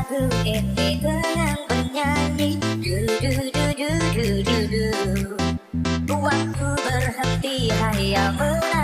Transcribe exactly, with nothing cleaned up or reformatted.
Ku ente tenang bernyanyi, du, du, du, du, du, du, du. Waktu berhenti, hai, apa